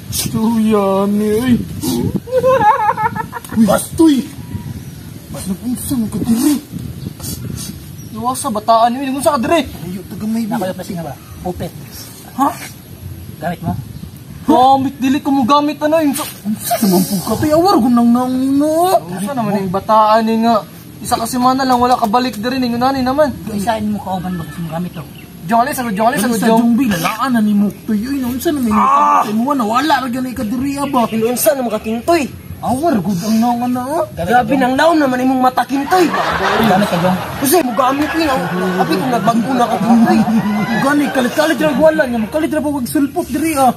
Tuyani oy. Bastoy. Mas nagunsa mo ka diri. Iwasa bataan ni unsa ka diri? Ayo tagamay Nakayo plastic na ba? Pupet. Ha? Gamit mo? Gamit dili ko mo gamit ano yung Unsa naman po ka tay awar gunang naong nimo. Unsa naman yung bataan ni nga. Isa ka semana lang wala ka balik diri ning unani naman. Isain mo kauban ba kasi mo gamit to? Jong alis, sagot Jong alis, sagot Sa Jong. Jong B lalaan na nimo tuy oy unsa na may ah! Mo na wala ra gani ka diri ba. Unsa na mga kintoy? Awar gud ang naong ana. Oh. Grabe nang naon naman imong mata kintoy. Gamit ka Jong. Kasi mo gamit ni ang abi kung nagbag-o na ka kintoy. Gani kalit-kalit ra wala nya kalit ra pag sulpot diri ah.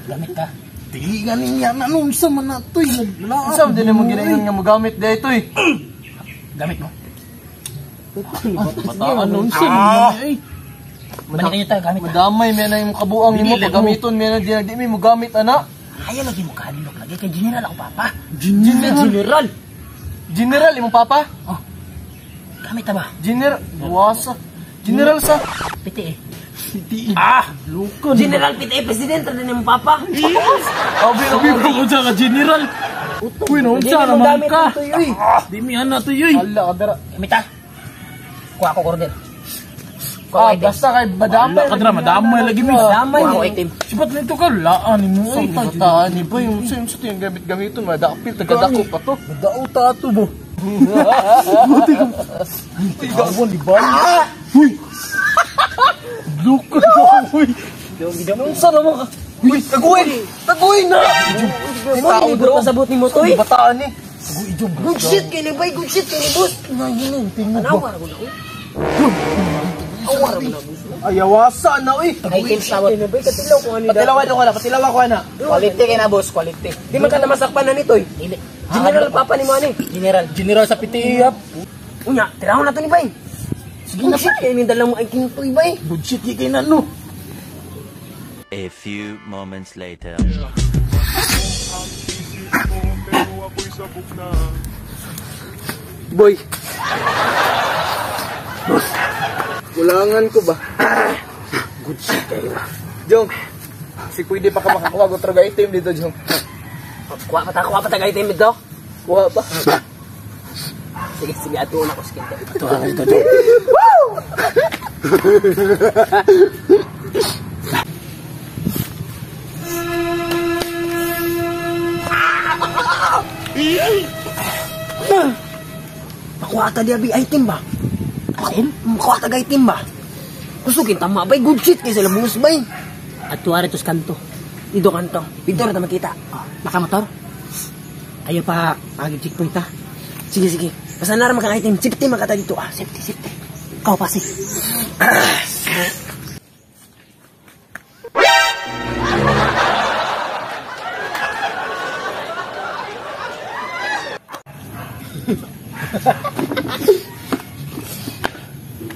Gamit ka. Dili gani niya na unsa man na tuy naglalaan. Unsa man din mo ginayon nga mo gamit dito eh. Gamit mo. Bataan unsa Ah! Ay. Balikan niyo tayo gamit. Madamay may na yung kabuang nimo pagamiton may na di di mi mo gamit ana. Ayaw lagi mo kahadlok lagi kay general ako papa. General. General. General imong papa? Oh. Gamit ta ba? General buwasa. General sa Piti eh. Ah, lukan. General PTA presidente na nimong papa. Abi Abi ko unsa ka general. Uy, na unsa Dili mo naman gamit ka? kintoy uy. Di mi ana tuy oy. Ala kadara. Gamit ta. Kuha ko order. Ah, basta kay madamay. Wala ka dra, madamay lagi mi. Damay Kuha ko ni. item. Sipat nito ka laan nimo oy. Bataan ni ba yung sa yung sa yung gamit gamiton madapil tagadako pa to. Madao ta ato bo. Buti ka. Ay, di ba? Uy. Lukan uy. Unsa naman ka? Uy, taguin! Taguin na! Mo ni bro pasabot nimo toy. Bataan ni. Good shit kay ni bay, good shit kay ni boss. Tingog ba? Awar ko na. Awar ko na boss. Ayawasa na uy. Item sa Kay ni bay katilaw ko ani. Patilawan ko na, patilawan ko na. Quality kay na boss, quality. Di man ka na masakpan na nitoy. Dili. General papa ni mo ani. General. General sa PTA ap. Unya, tirahon na to ni bay. Sige na shit kay ni dala mo ay kintoy bay. Good shit kay na no. A few moments later. Boy. Boss. Kulangan ko ba? Good shit kayo. Jong. Si pwede pa ka makakuha og otro item dito, Jong. Kuha pa ta item dito. Kuha pa. Sige, sige ato na ko skin. Ito ang ito Jong. Makuha ta di abi item ba? Item? Makuha ta item ba? Kusugin tama bay, good shit kay sila boss bay. Ato ari tos kanto. Dito kanto. Dito ra ta makita. Oh, nakamotor? Ayo pa pag checkpoint ta. Sige, sige. Basta nara maka item, safety makata dito ah. Safety, safety. Ikaw pasi.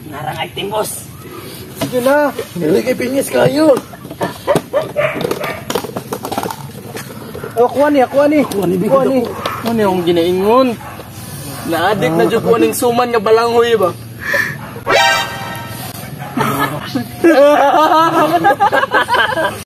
Narang item boss. Sige na. Dili kay pinis kayo. Oh, kuha ni, kuha ni. Kuha ni, Kuha ni. Kuha ni akong ginaingon. Na-addict na jud ko ning suman nga balanghoy ba.